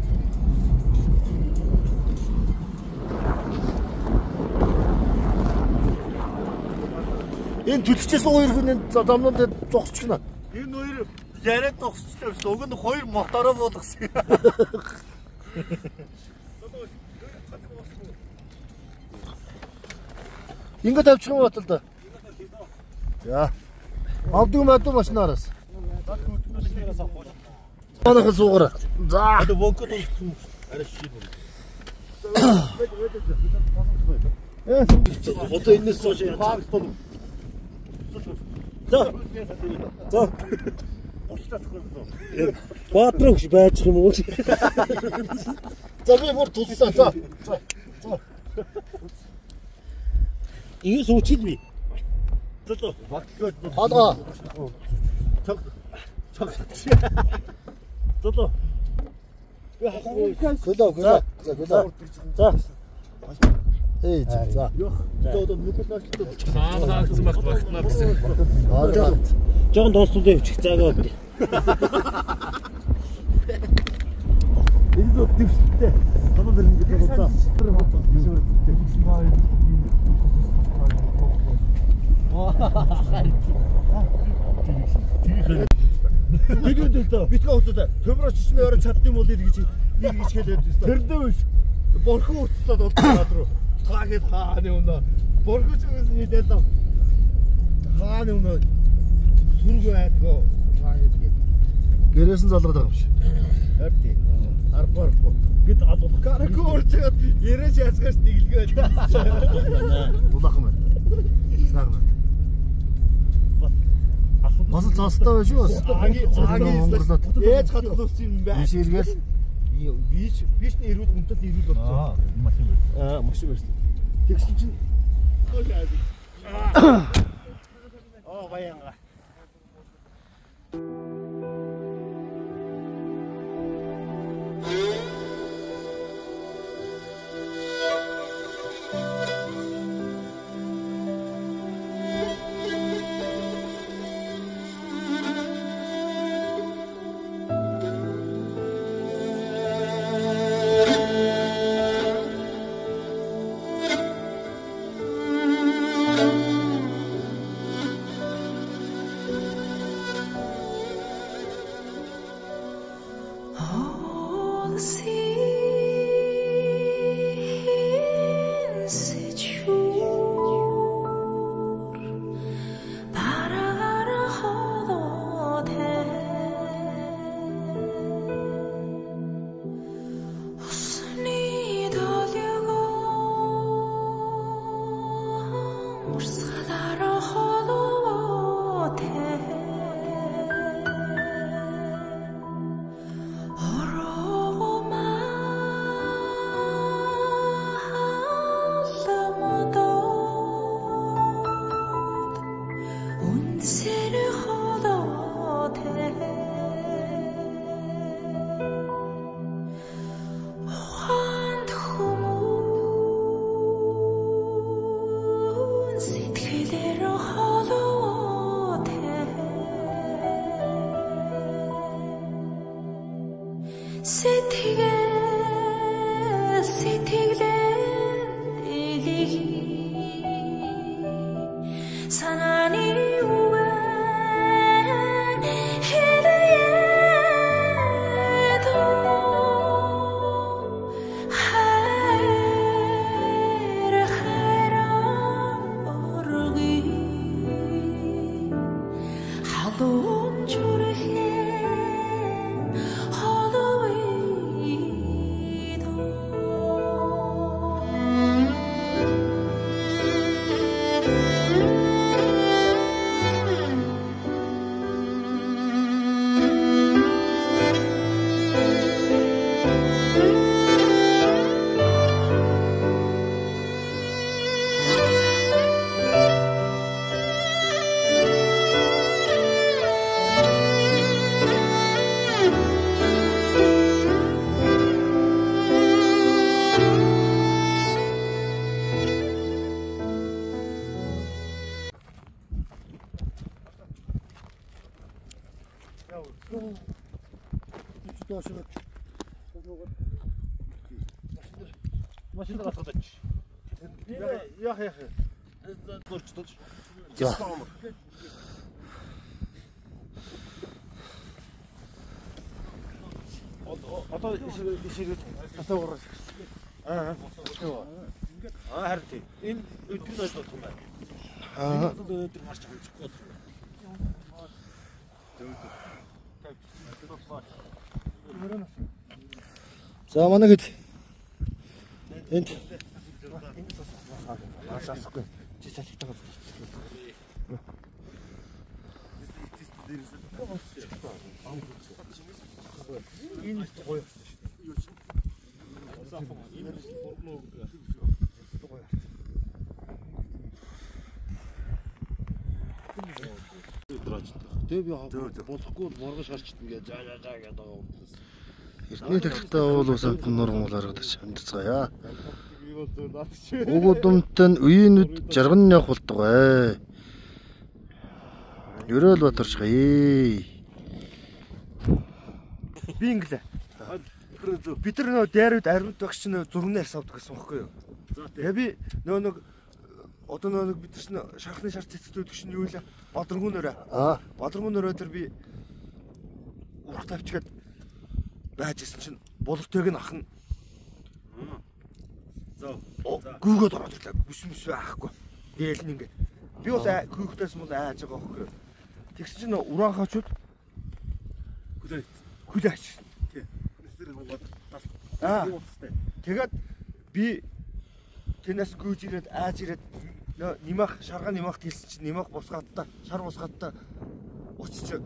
Энэ түлхчихсэн хоёр хүн энэ замнууд дээр зогсчихно. Энэ хоёр яриад зогсчихлаа биш. Уг нь хоёр мотороо буулгасан. Ингээд тавьчих юм батал да. За. Авдаг юм адуу машинаараас. Манайхан суугаарай. За. Одоо вонкод болсон. Арай шив. Одоо энэс хойш яац. За. За. Баатраа хөш байж юм уу? За би бүр туллаа. За. За. За. Ингэ суучих би. За. Хаалгаа. Чог. Чог. За. Би хахгүй. Көлөө көлөө. За көлөө. За. Эй за. Одоо нүгэл нашлаа. Хаалгаагдсан багт багтнаа гэсэн. Аа. Жохон дуустал явчих заагаа. Энэ зөв дэвшилттэй. Одоо дэр ингэж болоо. Тэгээд л дөө. Битгэн уцаа. Төмрөөч чинь өөрөө чадд юм бол гэж нэг гэж хэлээд байсан. Тэрдээ биш. Борхон уцлаад болдог над руу. Та гээд хааны өмнө. Борхон ч гэсэн нийлээд л. Хааны өмнө. Сүргөө айдгаа. Та гээд. Гэрээс нь залгаад байгаа юм шиг. Харин. Арбархгүй. Гэт алгах. Карако урчаад яриач яцгаач нэглэгээ. Дулаахан байна. Сайхан байна. Бас цаастай байна шүү бас. Аги Монголоод. Ээж хадгалсан юм байна. Биш эргээл. Бич бич нь эрүүл үнэтэй эрүүл болсон. Аа машин байсан. Аа машин байсан. Тэгсэн чинь Оо баянга. Машин гацгадаг. Яах яах. За. Одоо ишээ тасаа урах. Аа. Аа харин тийм. Энэ өдрийн ажил болох юм байна. Аа. Өнөөдөр марч амжихгүй болох юм байна. За манай хэд энд асахгүй. Чи салхитайгаа энэ гоё болсон шүү дээ. Юу чинь? Энэ гоё. Тэгээ би болохгүй бол моргож гарчдаг гээ за за за гэдэг байгаа юм. Эртний тахилтаа уул ус амтан нурган аргадаж амьдцгаая. Уг удамтай нь үеийнүүд жарган явах болтугай. Ерөөл Батарчгаа. Би инглээ. Бид нар нөө дайрууд ариуд багш нөө зурганы арьс авдаг гэсэн байхгүй юу? Тэгээ би нөө нэг одоо нөө нэг бид нар чинь шархны шар цэцдэг чинь юу вэ? Бадрангуун нөрөө. Бадрангуун нөрөө дээр би урах тавьчихад байж исэн чинь булгтойг нь ах нь гүйгээд ороод ирлээ. Бүс мүс байхгүй. Дээл нь ингээд. Би бас гүйхтээс мул айж байгаа байхгүй юу? Тэгсэн чинь уран хаачууд хүлээ ачсан. Тий. Тэгээд би тэрнээс гүйж ирээд айж ирээд нэмэх шарга нэмэх хэлсэн чинь нэмэх бусгаатта шар бусгаатта очиж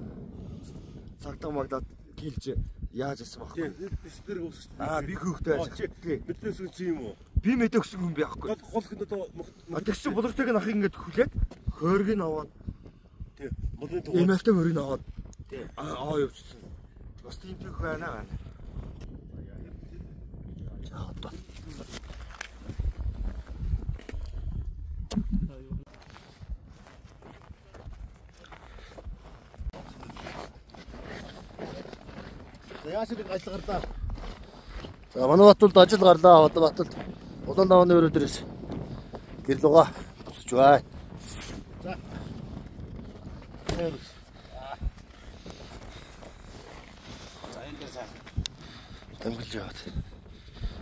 цагдаа магдаад килж яаж яасан байхгүй. Тэр уус. Аа би хөөхтэй байж. Тий. Мэдээс чи юм уу? Би мэдээсэн хүн байхгүй. Гол хүн одоо тэгсэн булгартайг нь ах ингээд хүлээд хөөргийг нь аваад тий. Булын тугаар. Эмээлтэй мөрийг аваад тий. Аа явчихсан. Бас тийм төх байна байна. За одоо. За яаж нэг ажил гарлаа. За манай Батулд ажил гарлаа. Одоо Батулд улаан давааны өрөө дээрээс гэр лугаа буцаж бай. За. За энэ дээр сайхан. Дамжилж яваад.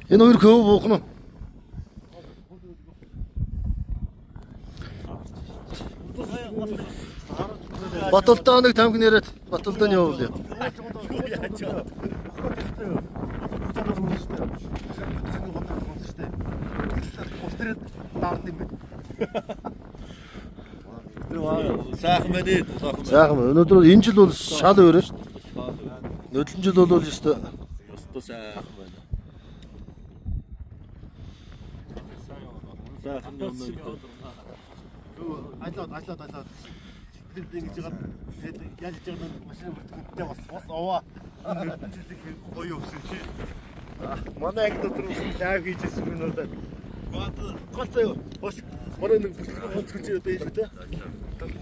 Энэ хоёр көө буух нь. Батулдаа нэг тамхи нэрэд Батулдаа нь явуулъя. Сайхан байна дулаахан. Сайхан байна. Өнөөдөр энэ жил бол шал өөр шүү дээ. Нөдлөн жил бол ёстой. Ёстой сайхан байна. Сайхан юм байна. Ажлаад ажлаад ажлаад. Бид ингэж яагаад тэгээд яаж хийж байгаа нь машин бүртгэнтэй бас бас оваа. Жилийн гоё явсан чи. Манай анги дотор лайв хийжсэн юм уу? Гол заяа. Бош манай нэг бүртгэн онцгой одоо юм шүү дээ.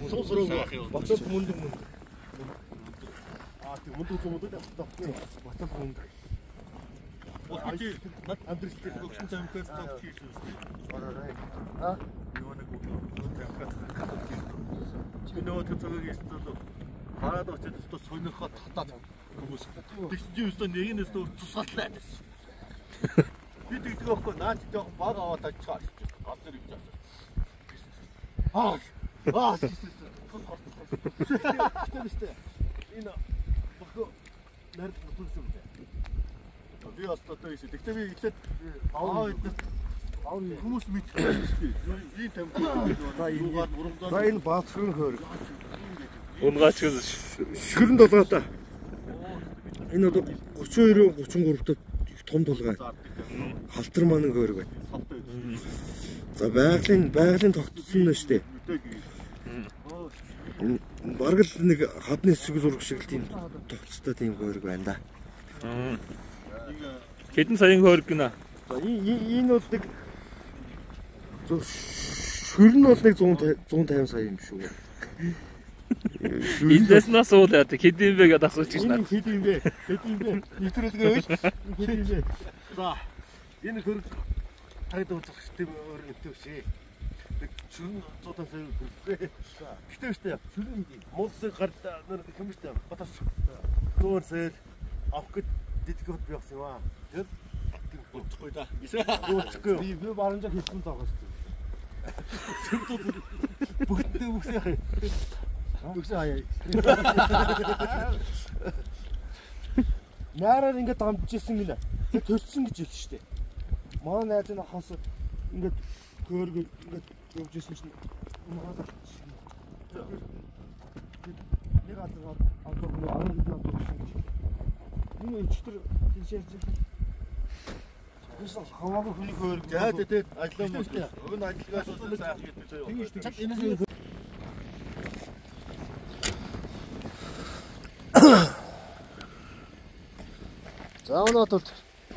Суу суруу. Батал мөндөг мөндөг. Аа тийм мөндөг мөндөг Батал мөндөг. Чи над амьдрал дээр өгсөн тамхиар цог хийсэн үстэй. Аа? Юу нэг тамхиар цог хийсэн. Чи нөгөө тэр цогийг хийсэн бол хараад очиод өстө сонирхоод татаад хүмүүс. Тэгсэн чи өстө нэг нь өстө тусгаалаа гэсэн. Би тэгдэг байхгүй наа чи жоохон баг аваад тачгаа гэж. Гал дээр гэж асуусан. Аа. Аа. Гэтэ биш үү? Энэ бохоо нард нутагсан юм байна. Би бас одоо ийш. Тэгтээ би эхлээд аав эднээс хүмүүс мэдхгүй шүү дээ. Ийм тамхи За юугаар ургадаа. За энэ баатарын хөөрг. Унгаач шүрэн толгойтой. Энэ одоо 32 33 дахь их том толгой. Халтар манан хөөрг байна. За байгалийн тогтцсон нь шүү дээ. Бараг л нэг хадны хэсэг зураг шиг л тийм тогтцтой тийм хөөрг байна да. Хэдэн саяын хөөрг гинэ? За энэ бол нэг шүрэн бол нэг 150 сая юм шүү. Эндээс нь асуул яа. Хэд юм бэ гэдээ асууж гэж Энэ хэд юм бэ? Хэд юм бэ? Нэвтрүүлгээ үл. Хэд юм бэ? За энэ хөрөг тагд уучих тийм өөр өнтөө шээ. Нэг шүрэн 150 сая хөрөхгүй. Гэтэ биш үү? Шүрэн хэд юм? Муулсын гард нэр хэмжтэй батарч. 100 сая авах гээд дидгод би явсан юм аа. Тэр Удахгүй да. Удахгүй. Би барамжаа хэлсэн зоогоо шүү дээ. Бүгдээ бүксээ яах юм. Бүксээ хаяа. Найраар ингээд дамжижсэн гинэ. Тэр төрсөн гэж хэлсэн шүү дээ. Манай найз нь ахаас ингээд хөөрг ингээд явж исэн чинь унгаад авчихсан. Нэг газар авдаг нэг 10 хэдэн авдаг гэсэн гэж. Энэ өчтөр тийш ярьж байсан. Хамаагүй хүний хөөрг. За тэгээд ажиллаа мөн. Уг нь ажиллагаас бол сайхан гэдэг заяа. Чад энэс За өнөөдөр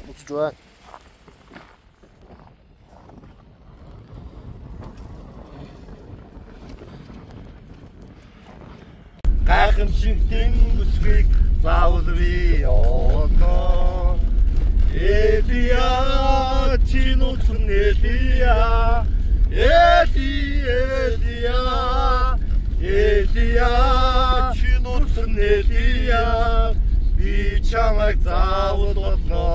буцаж байна. Гайхамшиг тэнгисвийг заавал би явна. Элия чи нууцсан Элия. Эли Элия. Элия чи нууцсан Элия. Би чамайг заавал болно.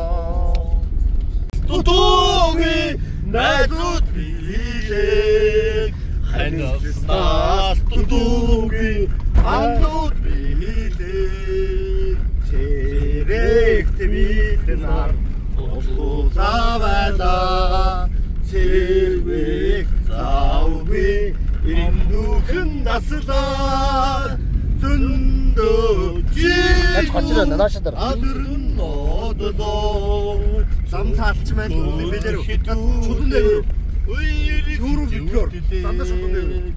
Дутууги найзууд биелээ. Ханиснаас дутууги андууд биелээ. Цэрэгт бид нар туслаа байлаа. Цэрэг заавгүй эндүхэн наслаа. Зөндөө Нааш хачраа наашаа дараа. Адэрн ноддоо Зам цаалч маань бэлэр чулуун дээр Юуруу битгээр дандаа чулуун дээр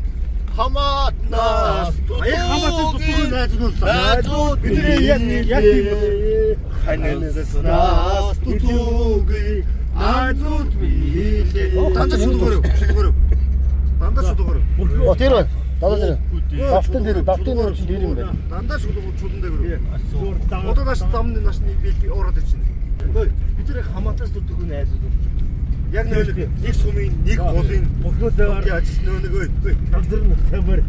хамаатнаас аяг хамаатнаас дутууг найзууд боллоо. Найзууд Бидний яг яг тийм бол. Ханиснаас дутууг найзууд биелээ. Дандаа чулуугаар чулуугаар. Дандаа чулуугаар. О тэр байна. Дандаа тэр. Давтан дээр, давтын нөр чинь дээр юм байна. Дандаа чулуугаар чулуун дээр. Одоо нааш замны нааш нэг бэлт ороод ирчихнэ. Бид нэр хамаатнаас дутууг найзууд бол. Яг нэг сумын нэг голын Бохноос яажс нөө нэг ой. газар нь тамир.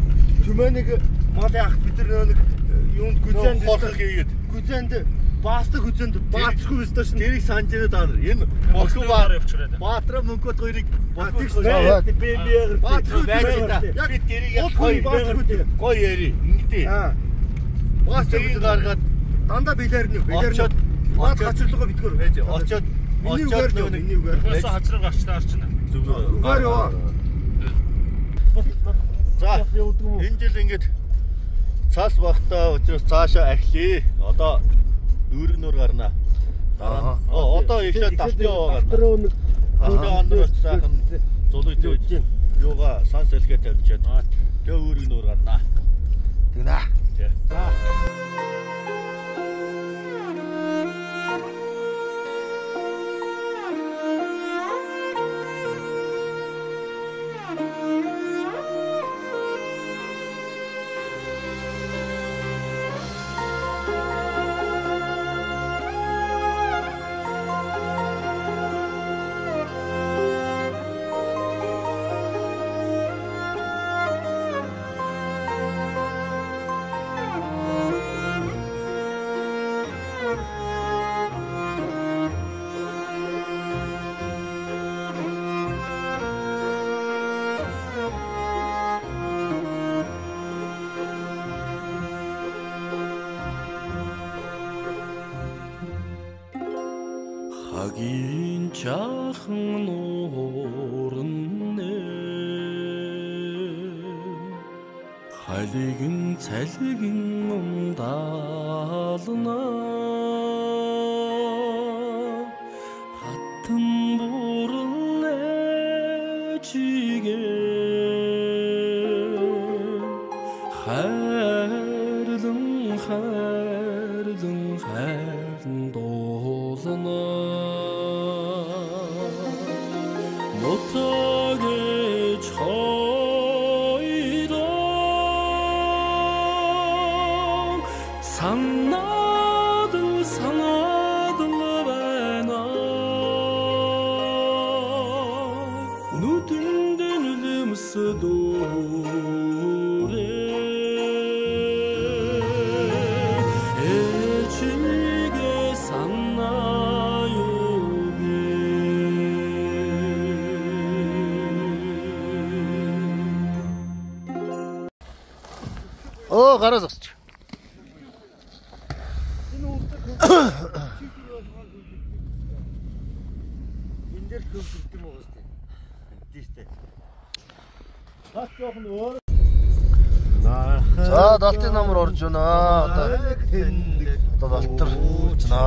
Түмээ нэг малын ах бид нар нэг юунд гүзэнд хорхог хийгээд гүзэнд баастаг гүзэнд баацгүй өстөө шин. Тэрийг санаж ирээд аа нар. Энэ бохоо баар явчихраа. Баатра мөнгөд хоёрыг Тэгсэн. Би би Баацгүй байж та. Яг Би тэрийг гол хүний баацгүй. гоё яри. Ингэдэй. Аа. Баацрыг гаргаад Дандаа билээр нь билээр очоод нь баат хачирлага битгээр. байж очоод Миний очоод үгээр нөгөө нэг миний үгээр. Босоо хачраа гарчтаа арчна. зүгээр. Үгээр яваа. За энэ жил ингээд цаас багтаа учраас цаашаа ахлие. Одоо үүрэг нуур гарна. Дараа нь. Одоо эхлээд давтын овоо гарна. Давтар нэг Давтын онор сайхан зулыг тавьж юугаа сан сэлгээ тавьчаад тэгээ үүрэг нуур гарна. Тэгнэ. Тэ. Цагийн чахан нуурнэ халигэн цалигэн умдаална хатан бурал чигээ хайрлан хайрлан хайрн дуулна нутагч хоёроо санаад санаад байна нүдэнд нулимс дүүрээ ээжигээ санаа юу бэ. Оо гараа зогсож. Энэ дээр хөвгөлт юм уу гэжтэй. Тийштэй. Тас жоохон өөр. За далтын номер орж байна. Одоо далтар байна.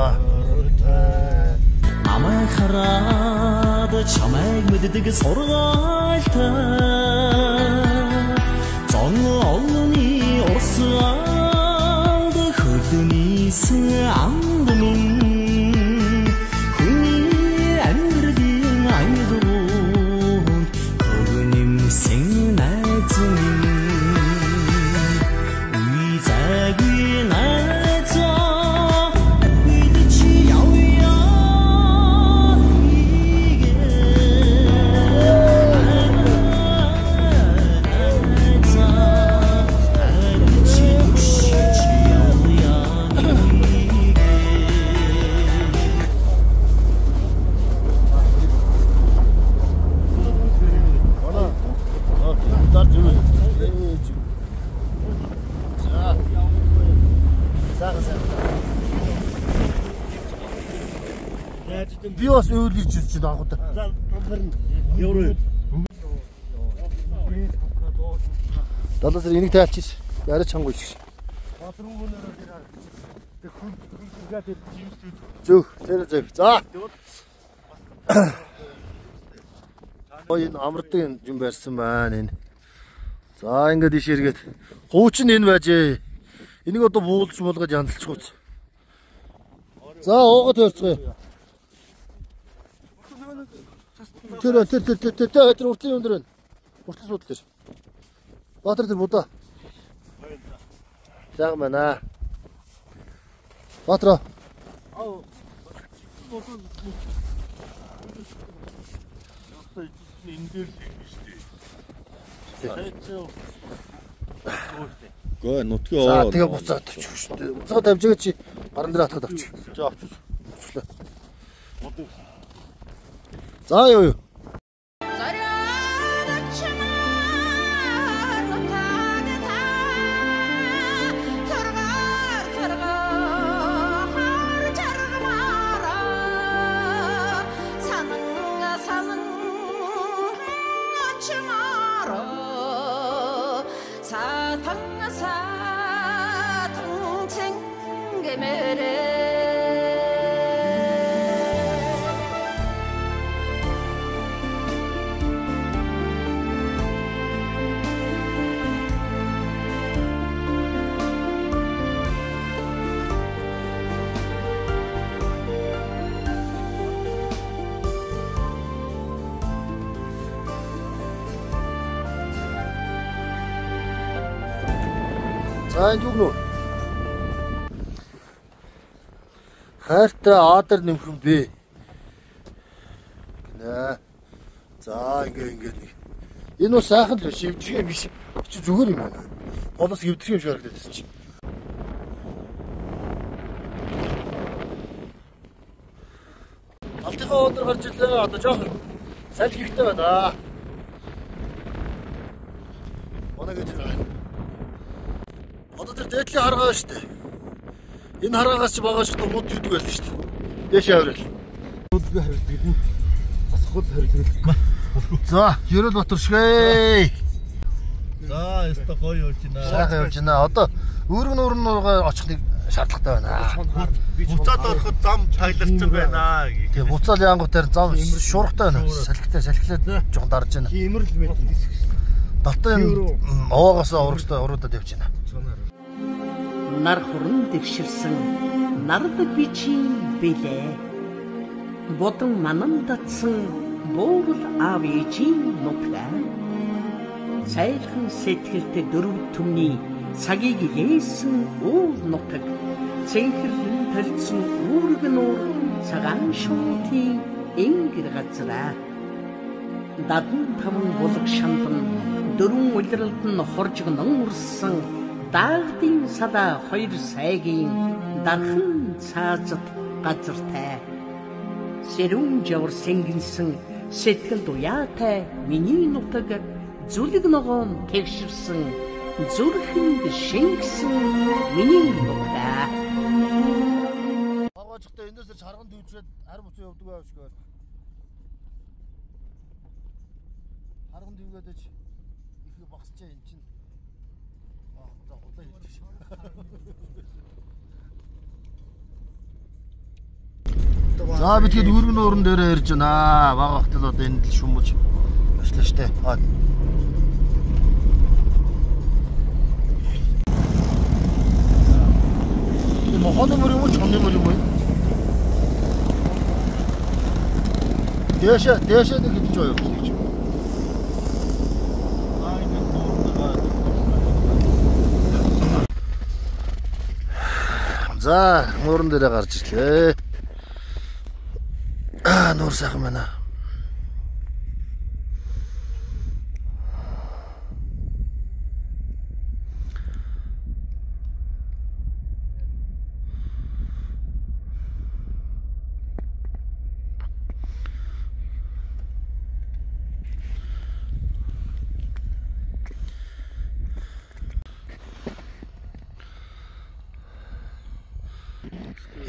Намайг хараад чамайг мэддэг сургаалтай. Зон олны урсгалд хөлнийсэн анд минь хүний амьдралын аюулгүйнд хөгнөмсөн найз минь үе зайгүй найзаа бид чи явъя Би бас өөлөж ирж чинь анх удаа. За евро. Далаас энийг тайлчих. Арай чанга иш. Зөв, тэр зөв. За. Энэ амардаг юм барьсан байна энэ. За ингээд ийш эргээд хуучин энэ байжээ. Энийг одоо буулж муулгаад янзалчихгүй. За уугаад тойрцгоё. Тэр тэр тэр тэр тэр тэр уртлын юм дээр байна. Уртлын суудал дээр. Баатар тэр будаа. Сайхан байна. Баатар. Аа. Энэ дээр л юм шүү дээ. Гүй нутгийн За тэгээ буцаад тавьчих шүү дээ. Буцаад тавьж байгаа чи гаран дээр хатгаад авчих. За авчих. Авчлаа. За юу юу. За энэ юу гэнэ? Хайртай аадар нэмхэн бэ гинэ. За ингээ ингээ нэг. Энэ уу сайхан л биш, эвдрэх юм биш. Чи зүгээр юм байна. Голоос эвдрэх юм шиг харагдаад байсан чи. Алтынхаа өндөр гарч ирлээ. Одоо жоохон салхи ихтэй байна. Манай гэдэг байна. Одоо тэр дээдлийн харгаа шүү дээ. Энэ хараагаас чи багаас ч мод юудаг байлаа шүү дээ. Дээш авирал. Би харилдаг нь асахгүй харилдаг. За, Ерөөл Батар шгэ. За, ёстой гоё явж байна. Сайхан явж байна. Одоо өргөн нуурн руугаа очих нэг шаардлагатай байна. Буцаад ороход зам тагларсан байна. Тэгээ буцаал яангутаар зам шуургатай байна. Салхитай салхилаад жоохон дарж байна. Иймэрл мэт. Дотоо юм овоогоос урагштай уруудад явж байна. Нар хуран дэвширсэн нардаг бичийн бэлээ. Бодон манан татсан буурал аав ээжийн нутгаа. Цайлхан сэтгэлтэй дөрөв түмний цагийг илээсэн уул нутаг. Цэнхэрлэн толцсон үүрэг нуур цагаан шуутын энгэр газраа. 75 булаг шандан дөрвөн улиралд нь хоржигнон урссан даагдын садаа хоёр сайгийн дархан цаазат газартай. Сэрүүн жавар сэнгэнсэн сэтгэл дуяатай миний нутаг зүлэг ногоон тэгшэрсэн зүрхэнд шингэсэн миний нутгаа. Багажтай эндээс чарган дүүжрээд харин буцаа явдаг байв шиг байна. Харган дүүгээд их багсчаа эн чинь. Аа за худлаа хэлчих шээ. За бид хэд өргөн нууран дээр ирж байна. Бага хатал одоо энд л шүмж очлоо штэ. Аа. Энэ мохоны мөр юм уу, чонны мөр юм уу? Дээшээ нэг хэдэн жоо явуулчих гэж. За, нууран дээрээ гарч ирлээ. Аа, нуур сайхан байна.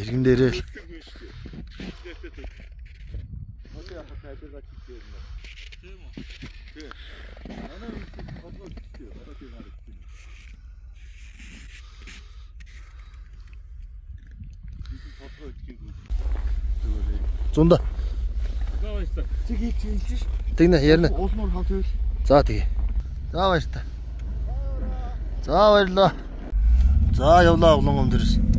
Иргэн дээрээ л зунда. Тэгнэ ярина. За тэгээ. За баярлалаа. За баярлалаа. За явлаа Улаангом дээрээс.